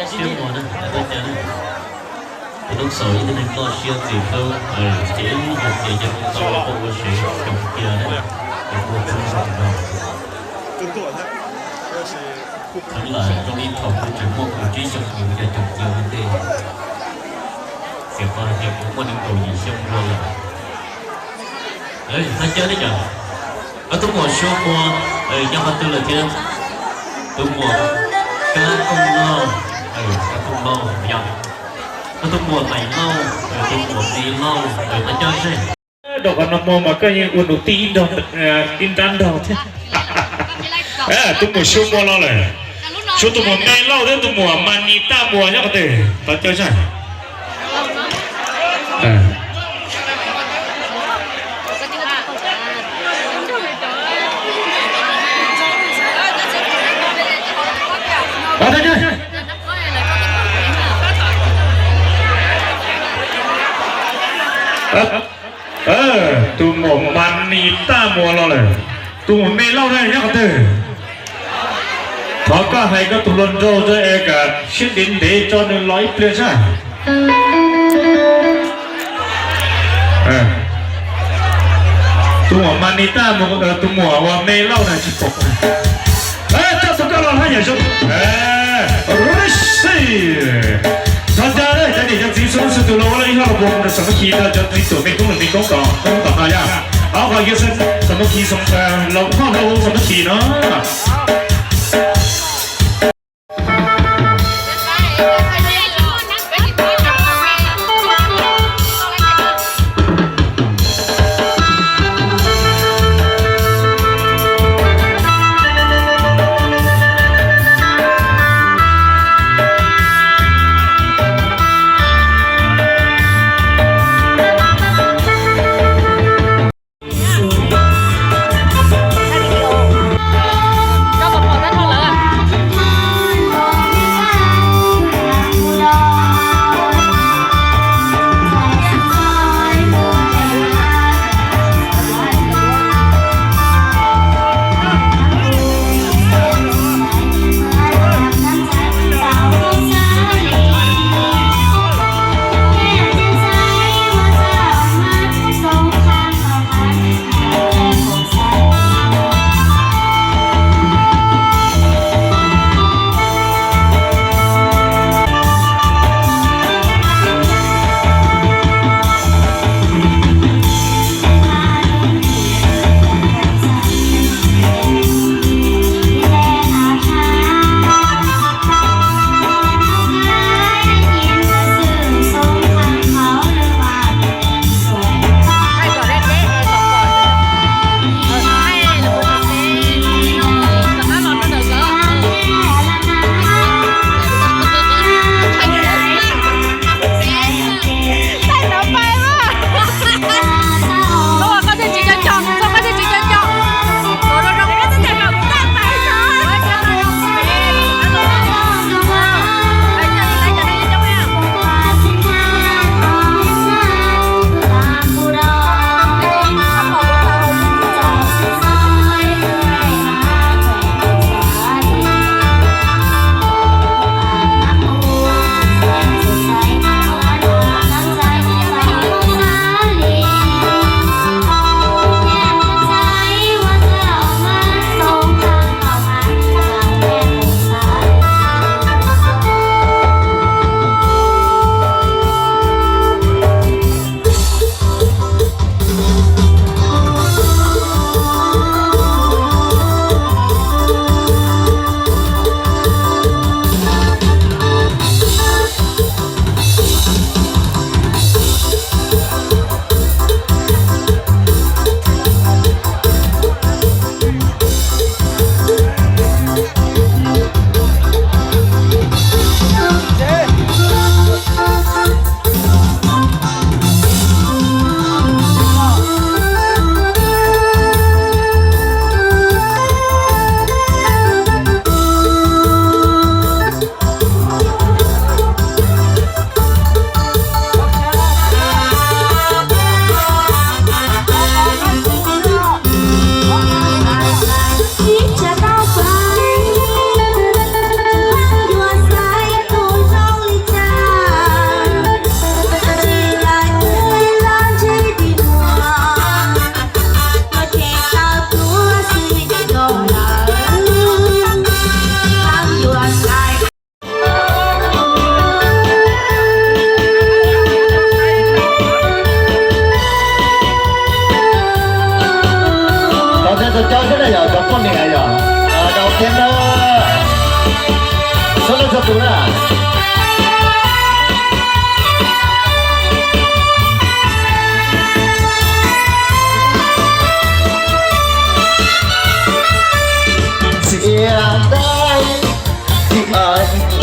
Siab muag na, tus lub xaus ib tug neeg loj siab ntxim hlub, ces yog tias yog tau poj ua sev xyoo tiag na, ces ua txhua zoo no. Txheeb lam zoo li thaum kuv tseem muaj kaum tsib xyoo kuv yog cov cia ua ntej, txiv qo hais tias kuv muaj nees nkaum yim xyoo dua lawm. Thov caw li cas? Koj tus muam Suab Muas nyob qhov twg lawm thiab? Tus muam Kab Kooj Lauj, Kab Kooj Lauj yog, koj tus muam Maim Lauj, tus muam Me Lauj, thov caw seb. Rau qhov no hmo mas koj yeej ua nus tij ib nrab nrog thiab. Tus muam Suab Muas los lawm. Suab tus muam Me Lauj thiab tus muam Mas Nis Taj Muas nyob qhov twg? Thov caw seb. Tus muam Mas Nis Taj Muas los lawm. Tus muam Me Lauj na nyob qhov twg? Thov koj hais koj tus hluas nraug es kom siab ntev ntev tso nws los ib pliag sab. Tus muam Mas Nis Taj, tus muam uas Me Lauj na tsis pom. Coj tus koj los haj yam zoo. Thov caw cov niam cov txiv xub xub tus los ua lawm ib hlob los puas xam mab khi rau cov txiv tuam me koob lwm me koob kom koob tom no yog. Ob qhov yog xam mab khi, los hoj hlob ua xam mab khi no.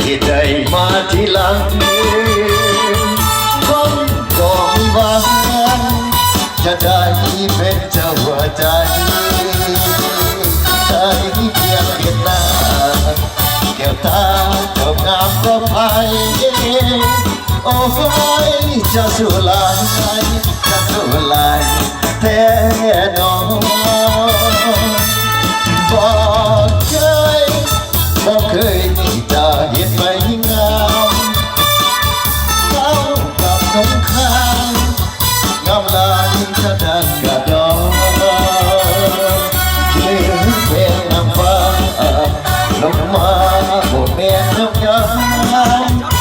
Ib daim mas tib leeg, khoob koom vaj, caj dab ib peb txog ua cai, daim tiaj Việt Nam, kiav tag rau ngam rau phais, ua hais cov su lais, cov su lais thiab no. Pom kev, pom kev ib tag hiav pais ngam, tau pab noob qha, ngam laj caj dab kawg do, kev peb nam pab, los mas ua me noob nyob,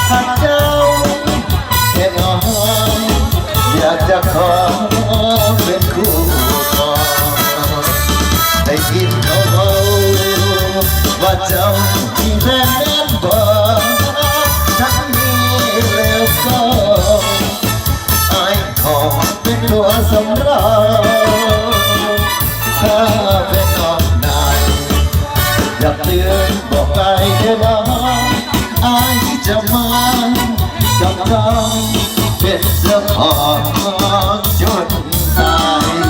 hab cauj thiab no, yog cov kho peb kuj kho. Daim ib kho vau, Vaj Tsaug ib peb neb npog, tshab me lawm koj, aib kho peb tuaj xov rau, thab peb toj nais, yog twb npog qaib thiab no, aib tsa mas cov koj, peb txawj qhov cuag tais,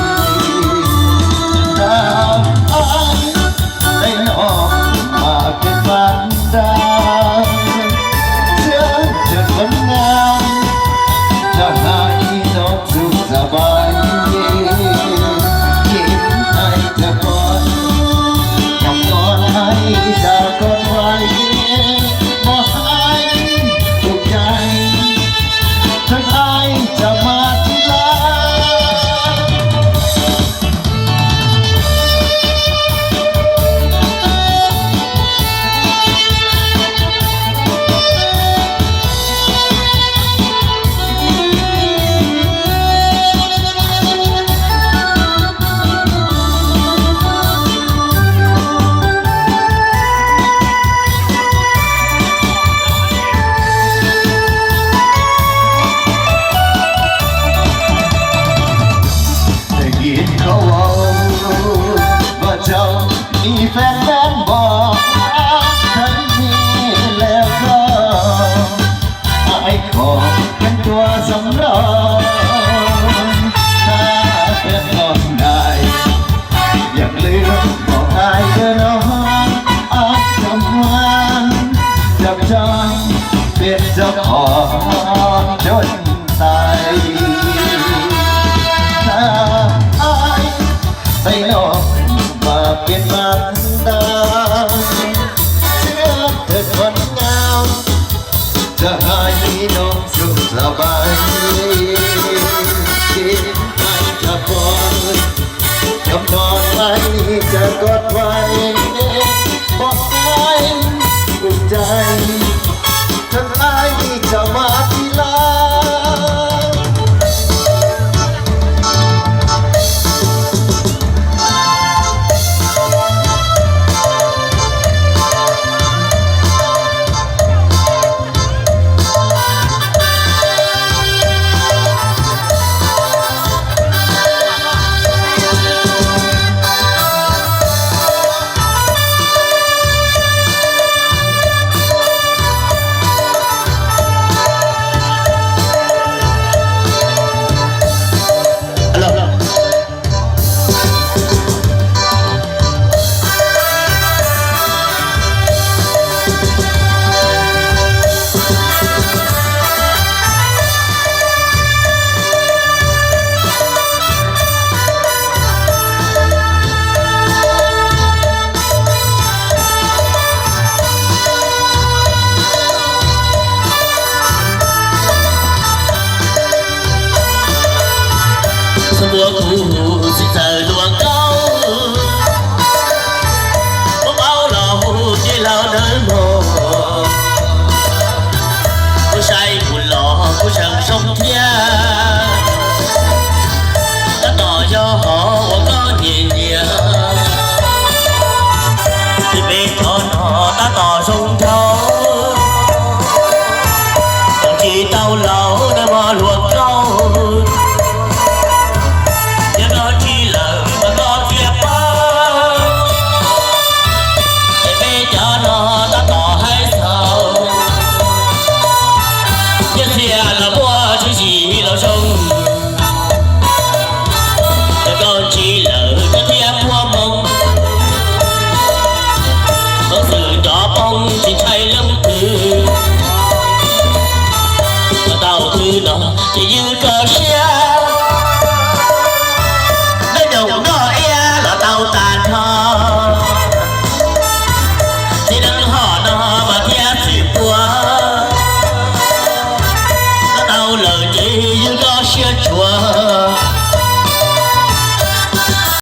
thab aib, tej no mas peb pab nrag, txhiab txhawm qhov nyab, txhawm hais ib no txug txhawm pais, yeej hais txhawm pais, yog koj hais txhawm koj pais, mog hais tus cai, txhawm hais txhawm mas tib leeg. Tais kis kho vau, Vaj Tsaug ib peb neb npog, tshab me lawm koj, aib kho peb tuaj xov rau, thab peb toj nais, yog lwm npog qaib thiab no, aib tsa mas cov koj, peb txawj qhov cuag tais, thab aib, tej no mas peb pab nrag, txhiab txhawm qhov nyab, txhawm hais ib no txug txhawm pais, kev hais txhawm pais, cov no hais txhawm koj pais, mog hais tus cai, txhawm hais txhawm mas tib leeg. Xub npuab kuv tsis txawj luag nkauj, muab paub los hu tij laug nawb mog. Kuv saib kuv los kuv seem zoo thiab, tab tom yog hov uas koj nyiam nyiam. Tus peb cov no tab tom zoo nraug, tsis tau los